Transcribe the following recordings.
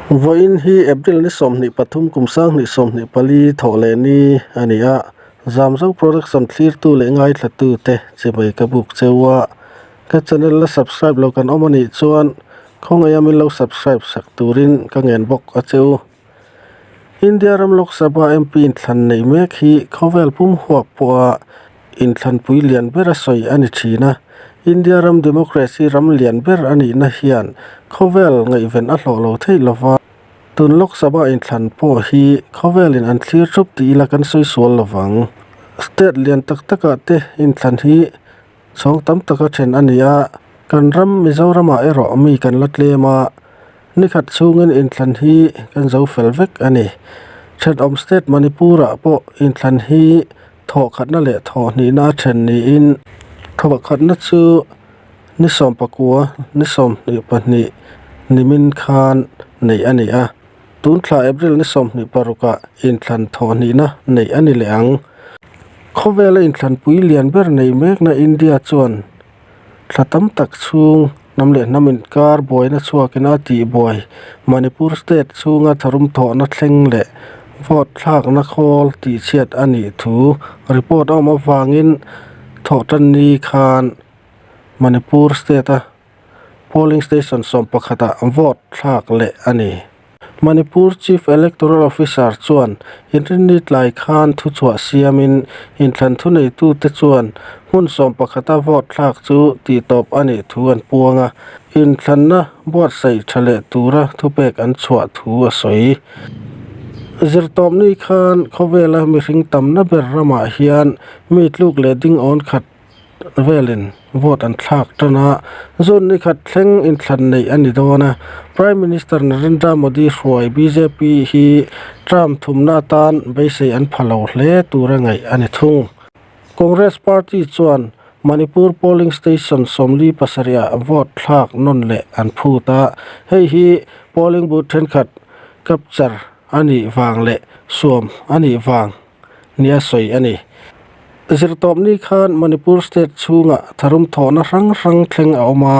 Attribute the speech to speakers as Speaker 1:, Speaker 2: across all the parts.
Speaker 1: Vawiin hi April ni 23 kum 2024 thawh leh ni a ni a, Zamzo Production thlirtu leh ngaithlatute chibai ka buk cheu a, ka channel la subscribe lo kan awm a nih chuan khawngaih a min lo subscribe sak turin ka ngen bawk a cheu. India ram Lok Sabha MP inthlan neih mek hi khawvel pum huap pawha inthlanpui lian ber a sawi a ni thin a, India ram democracy ram lian ber a nihna hian khawvel ngaihven a hlawh lo theih lova, tun Lok Sabha inthlan pawh hi khawvelin an thlir thup tih ila kan sawi sual lovang. State lian tak takah te inthlan hi chhawng tam taka then a ni a, kan ram Mizoramah erawh mi kan la tlem a, nikhat chhungin inthlan hi kan zo fel vek a ni. Thenawm state Manipur-ah pawh inthlan hi Thawhkhatna leh thawhhnihna a then niin thawhkhatna chu ni sawmpakua ni 22 nimin khan neih a ni a. Tun thla April ni 26ah inthlan thawhhnihna neih a ni leh ang. Khawvela inthlanpui lian ber nei mekna India chuan thla tam tak chhung hnam leh hnam inkar buaina chhuakin a tihbuai Manipur state chhunga tharum thawhna thleng leh vote thlakna khawl tihchhiat a nih thu report a awm avangin thawhtanni khan Manipur state a polling station sawmpakhatah vote thlak leh a ni. Manipur Chief Electoral Officer chuan Inrinni tlai khan thuchhuah siamin inthlan thuneitute chuan hmun sawmpakhata vote thlak chu tihtawp a nih thu an puang a, inthlanna buatsaih tha leh tura thupek an chhuah thu a sawi. Zirtawpni khan khawvela mihring tamna ber ramah hian mi tluk leh ding awn khat velin vote an thlak tan a, June ni khat thleng inthlan neih a ni dawn a. Prime Minister Narendra Modi hruai bjp hi term thumna atan beisei an pha lo hle tura ngaih a ni thung. Congress party chuan Manipur polling station 47 ah vote thlak nawn leh an phut a, hei hi polling booth thenkhat capture a nih vang leh suam a nih vang nia sawi a ni. Zirtawpni khan Manipur state chhungah tharum thawhna hrang hrang thleng a awm a,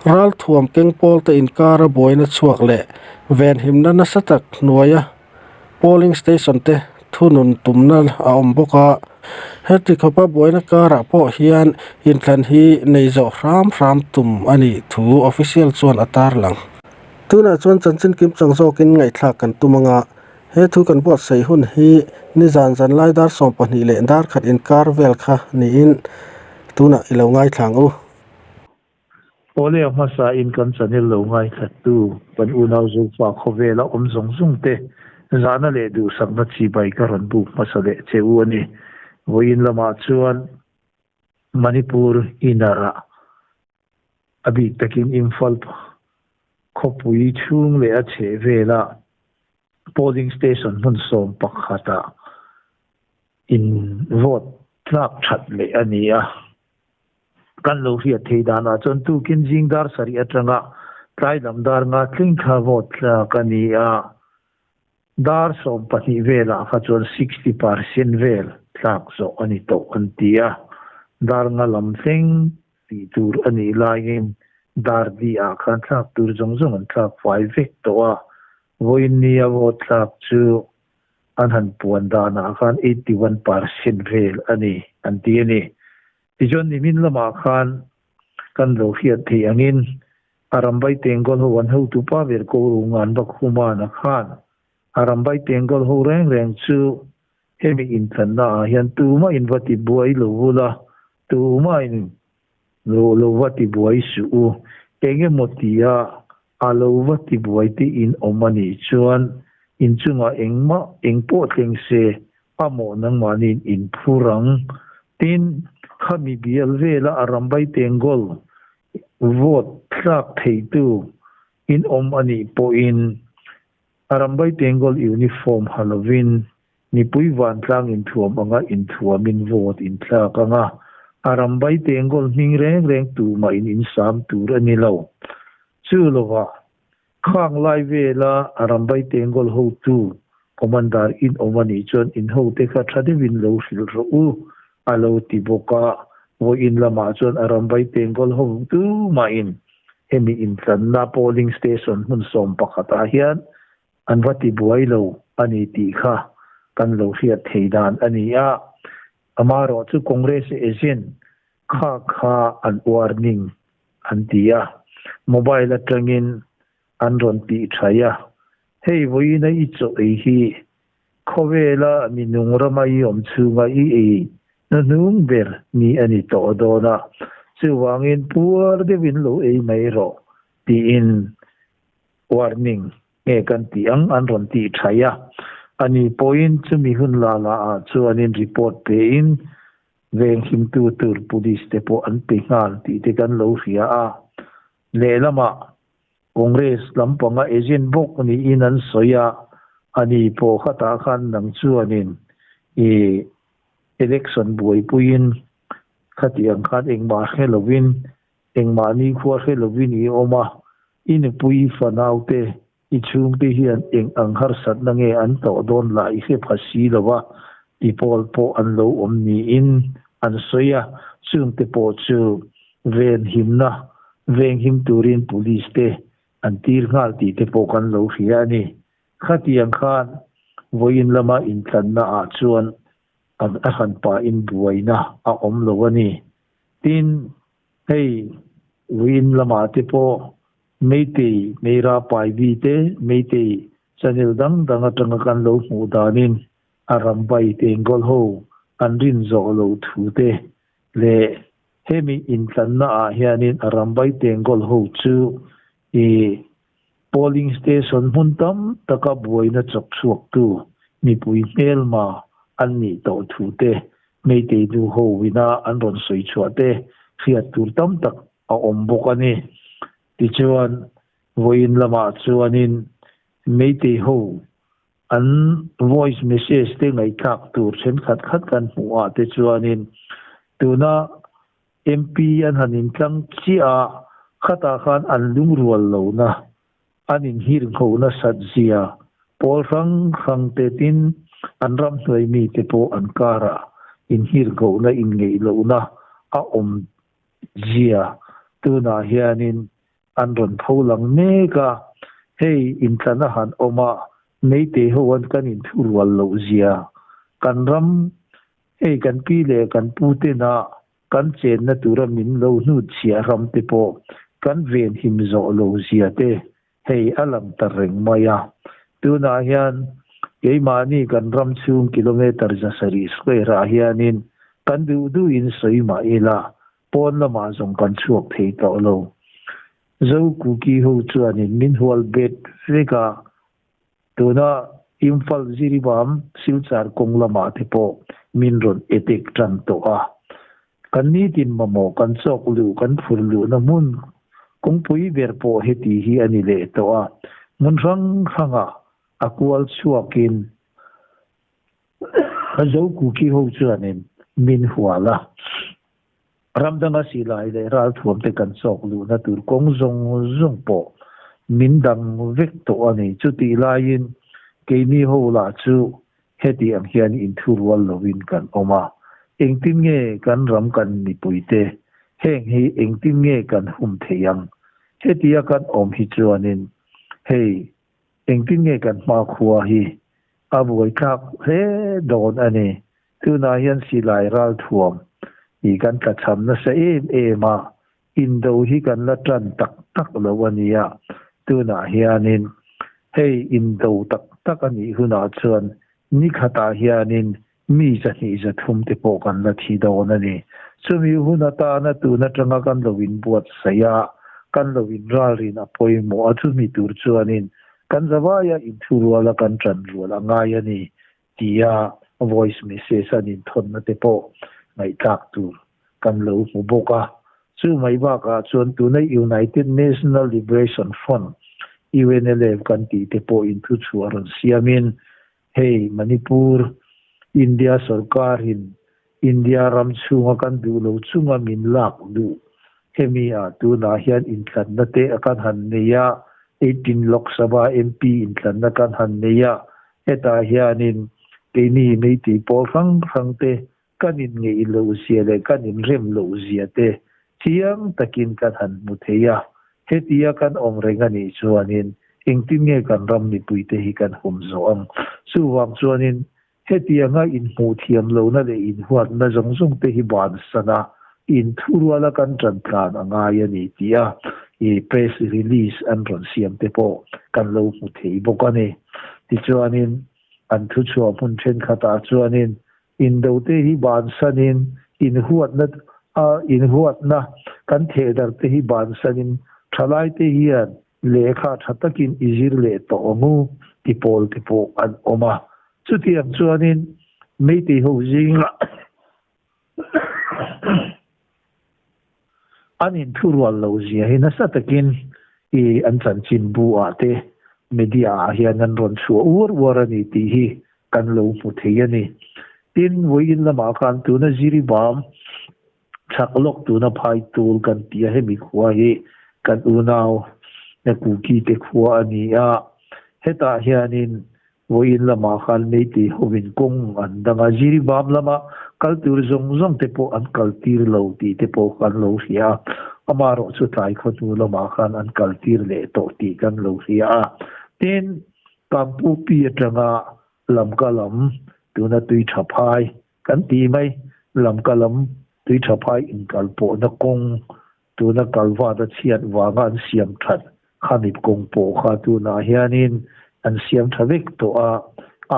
Speaker 1: ralthuam keng pawlte inkara buaina chhuak leh venhimna nasa tak hnuaia polling station te thunun tumna a awm bawk a. Heti khawpa buaina karah pawh hian inthlan hi nei zawh hram hram tum a nih thu official chuan a tarlang. Tunah chuan chanchin kimchang zawkin ngaihthlak kan tum anga He thu kan buatsaih hun hi nizan zan lai dar 12 leh dar khat inkar vel kha niin tunah i lo ngaithla ang u.
Speaker 2: Awle a hmasa in kan channel lo ngaithlattu kan unau Zofa khawvela awm zawng zawng te zahna leh duhsakna chibai ka rawn buk hmasa leh che u a ni. Vawiin lamah chuan Manipur inarah A bik takin Imphal khawpui chhung leh a chhehvelah polling station hmun 11ah in vote tlak that leh a ni a. Kan lo hriat thei danah chuan tukin zing dar sarih atanga tlai lam dar nga tling kha vote tlak a ni a. Dar 12 velah kha chuan 60% vel tlak zawh a ni tawh an ti a. Dar nga lam thleng tih tur a nih laiin dar di ah khan thlak tur zawng zawng an thlak fai vek tawh a, vawiin nia vote thlak chu an han puan danah khan 81% vel a ni an ti a ni. Tichuan nimin lamah khan kan lo hriat theih angin Arambai Tengol ho an hotupa ber ko Rungan Bakhumana khan Arambai Tengol ho reng reng chu hemi inthlanna ah hian tumah in va ti buai lo vul a, tumah in lo lo va ti buai suh u, eng emaw tia a lo va ti buai te in awm a nih chuan in chungah engmah eng pawh thleng se a mawh nangmahniin in phur ang. Tin, khami bial vela Arambai Tengol vote tlak theitu in awm a nih pawhin Arambai Tengol uniform ha lovin mipui vantlang inthuam anga inthuamin vote inthlak anga Arambai Tengol hming reng reng tumah in insam tur a ni lo. Chu lovah khang lai vela Arambai Tengol hotu Commander in awm a nih chuan in hote kha tha deuhin lo hrilh rawh u a lo ti bawk a, vawiin lamah chuan Arambai Tengol ho tumah in. hemi intlanna polling station hmun 11 ah hian an va tibuai lo a ni tih kha kan lo hriat thei dan a ni a. Amaherawh chu Congress agent kha kha an warning an ti a, mobile atangin an rawn tih thaih a, hei vawiina i chaw ei hi khawvela mi nung rama i awm chhunga i ei hnuhnung ber ni a ni tawh dawn a, chuvangin puar deuhin lo ei mai rawh tiin warning nge kan tih ang an rawn tih thaih a, ani pawhin chumi hun la la ah chuanin report pein venghimtu tur police te pawh an pe nghal tih te kan lo hria a, lehlamah Congress lampanga agent bawk niin an sawi a, ani pawh khatah khan nang chuanin i election buaipuiin khatiang khan engmah hre lovin Engmah nikhua hre lovin i awm a, i nupui fanaute, i chhungte hian eng ang harsatna nge an tawh dawn lah i hre pha si lo a, ti pawl pawh an lo awm niin an sawi a, chungte pawh chu venhimna venghim turin police te an tir nghal tih te pawh kan lo hria a ni. Khatiang khan vawiin lama intlanna ah chuan an a hran pahin buaina a awm lo a ni. Tin, hei vawiin lamah te pawh Meitei Meira Paivi te, Meitei channel dang dang atanga kan lo hmuh danin a rambai Tenggol ho an rin zawh loh thu te leh hemi intlanna ah hianin a rambai Tenggol ho chu i polling station hmun tam taka buaina chawk chhuaktu mipui hmelma an nih tawh thu te Meitei nu ho ina an rawn sawi chhuah te hriat tur tam tak a awm bawk a ni. Tichuan, vawiin lamah chuanin Meitei ho an voice message te ngaihthlak tur thenkhat khat kan hmuh ah te chuanin tuna MP an han intlang chiah a, khatah khan an lungrual lohna an inhirngho nasat zia pawl hrang hrang te tin an ramhnuai mite pawh an karah inhirnghohna inngeih lohna a awm zia tunah hianin an rawn pho lang mek a, hei intlana han awm a Meitei ho an kan inthurual loh zia kan ram hei kan pi leh kan pu tena Kan chenna tura min lo hnutchhiah ram te pawh kan venhim zawh lo zia te hei a lang ta reng mai a. Tunah hian keimahni kan ram chhung kilometre 700 square ah hianin kan duh duhin sawi mah ila pawn lamah zawng kan chhuak thei tawh lo. Zo Kuki ho chuanin min hual bet vek a, Tuna Imphal Jiribam Silchar kawng lamah te pawh min rawn etek tan tawh a. Kan nitin mamawh kan chawk luh kan phur luhna hmun kawngpui ber pawh heti hi a ni leh tawh a. Hmun hrang hrangah a kual chhuakin Zo Kuki ho chuanin min hual a. Ram danga silai leh ralthuam te kan chawk luhna tur kawng zawng zawng pawh min dang vek tawh a ni. Chutih laiin keini ho lah chu heti ang hian inthurual lovin kan awm a. Engtin nge kan ram kan mipuite heng hi engtin nge kan hum theih ang? Hetia kan awm hi chuanin hei engtin nge kan hmakhua hi a buaithlak hle dawn a ni. Tunah hian silai ralthuam hi kan tlachham nasa em em a, indo hi kan la tan tak tak lo a nia. Tunah hianin hei indo tak tak a nih hunah chuan ni khatah hianin mi 200 300 te pawh kan la thi dawn a ni. Chumi hun atana tun atanga kan lo inbuatsaih a, kan lo inralrin a pawimawh a, chumi tur chuanin kan zavaia inthuruala kan tanrual a ngai a ni tia voice message an inthawnna te pawh ngaihthlak tur kan lo hmu bawk a. Chu mai bakah chuan tuna United National Liberation Front, UNLF, kan tih te pawh inthuchhuah rawn siamin hei Manipur, India sorkarin India ram chhunga kan duh lo chunga min lak duh hemi ah tunah hian inthlanna te kan han nei a, 18 Lok Sabha MP inthlanna kan han nei a, hetah hianin keini meitei pawl hrang hrang te kan inngeih loh zia leh kan inrem loh zia te chiang takin kan han hmu thei a. Hetia kan awm reng a nih chuanin engtin nge kan ram mipuite hi kan hum zawh ang? Chuvang chuanin hetianga inhmuh thiam lohna leh inhuatna zawng zawng te hi bansan a, inthuruala kan ṭan tlan a ngai a ni tia i press release an rawn siam te pawh kan lo hmu thei bawk a ni. Tichuanin an thuchhuah hmun ṭhenkhatah chuanin Indote hi bansanin inhuatna inhuatna kan thehdarte hi bansanin thalaite hian lehkha tha takin i zir leh tawh ang u ti pawl te pawh an awm a. Chutiang chuanin Meitei ho zingah an inthurual lo zia hi nasa takin i an chanchinbu ah te media ah hian an rawn chhuah uar uar a ni tih hi kan lo hmu thei a ni. Tin, vawiin lamah khan tuna Jiribam chhak lawk tuna Phaitul kan tih a, hemi khua hi kan unau Kuki te khua a ni a, hetah hianin Vawiin lamah khan Meitei hovin kawng an dang a, Jiribam lama kal tur zawng zawng te pawh an kal tir lo tih te pawh kan lo hria a, amaherawh chu tlai khaw hnu lamah khan an kal tir leh tawh tih kan lo hria a. Tin, Kangpupi atanga Lamka lam tuna tui tha phai kan ti mai, Lamka lam tui tha phai inkalpawhna kawng Tuna kalvat a chhiat vanga an siam that khamit kawng pawh kha tunah hianin an siam tha vek tawh a,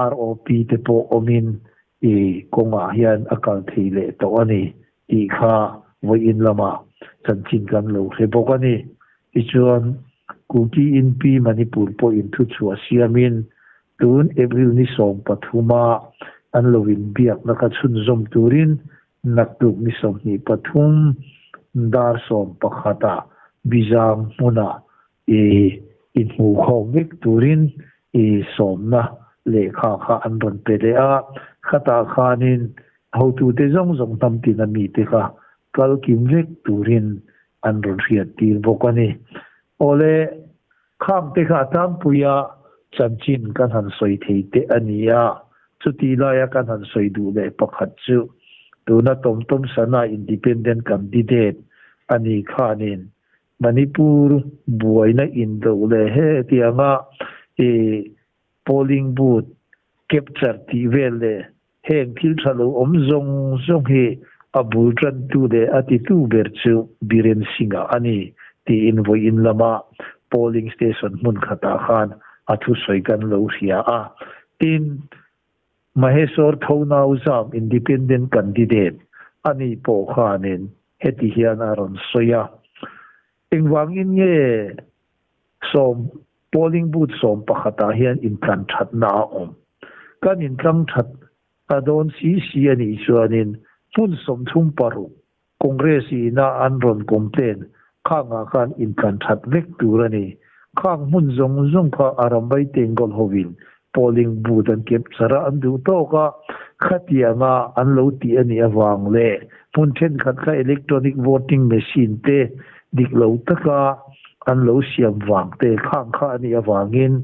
Speaker 2: ROP te pawh awmin i kawngah hian a kal thei leh tawh a ni tih kha vawiin lamah chanchin kan lo hre bawk a ni. Tichuan, Kuki Inpi Manipur pawhin thuchhuah siamin tun April ni 13 an lo inbiakna kha chhunzawm turin Naktuk ni 23 dar 11 ah Bizang hmunah i inhmuhkhawm vek turin i sawmna lehkha kha an rawn pe leh a, khatah khanin hotute zawng zawng hnam tina mite kha kal kim vek turin an rawn hriattir bawk a ni. Awle, khangte kha a tlangpuia chanchin kan han sawi thei teh a ni a, chutih laia kan han sawi duh leh pakhat chu tuna Tomtom Sana Independent Candidate a ni khanin Manipur buaina indo leh hetianga i polling booth capture tih vel leh Heng thil tha lo awm zawng zawng hi a bul tantu leh a titu ber chu Biren Singh-a a ni, tiin vawiin lama polling station hmun khatah khan a thusawi kan lo hria a. Tin, Maheshwar Thonauzam Independent candidate a nih pawh khanin heti hian a rawn sawi a, Engvangin nge sawm Polling booth 11 ah hian intlan thatna a awm. Kan intlang that a dawn si si a nih chuanin hmun 36 Congress ina an rawn complain khangah khan intlan that vek tur a ni. Khang hmun zawng zawng kha a Rambai Tengol hovin polling booth an kep char a, an duh tawk a, khatianga an lo tih a nih avang leh hmun thenkhat kha electronic voting machine te dik lo taka an lo siam vang te khang kha a nih avangin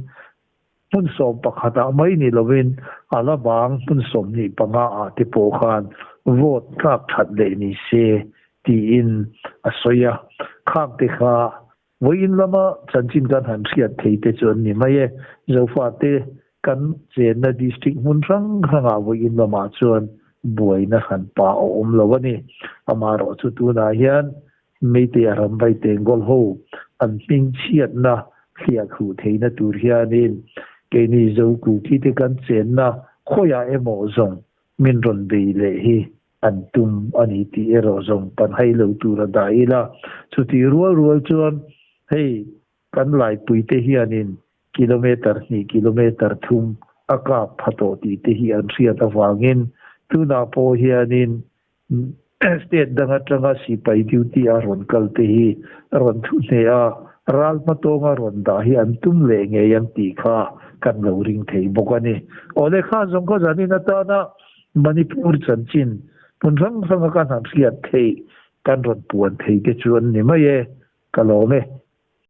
Speaker 2: hmun 11 ah mai ni lovin a la bang hmun 25 ah te pawh khan vote tlak that leh ni se tiin a sawi a, khang te kha Vawiin lama chanchin kan han hriat thei te chu an ni mai e. Zofate kan chenna district hmun hrang hrangah vawiin lamah chuan buaina hran pa a awm lo a ni. Amaherawh chu tunah hian Meitei a ram vai Tengol ho an hming chhiatna thliah khuh theihna tur hianin keini Zokuki te kan chenna khawiah emaw zawng min rawn bei leh hi an tum a ni tih erawh zawng kan hai lo tur a dah ila. Chutih rual rual chuan hei kan laipuite hianin kilometer hnih kilometer thum a kap pha tawh tih te hi an hriat avangin tunah pawh hianin state dang atanga sipai duty a rawn kal te hi rawn thu hneh a, ral hmatawnga rawn dah hi an tum leh ngei ang tih kha kan lo ring thei bawk a ni. Awle kha zawng khaw zanin atana Manipur chanchin hmun hrang hranga kan han hriat theih kan rawn puan thei te chu an ni mai e, ka lawm e.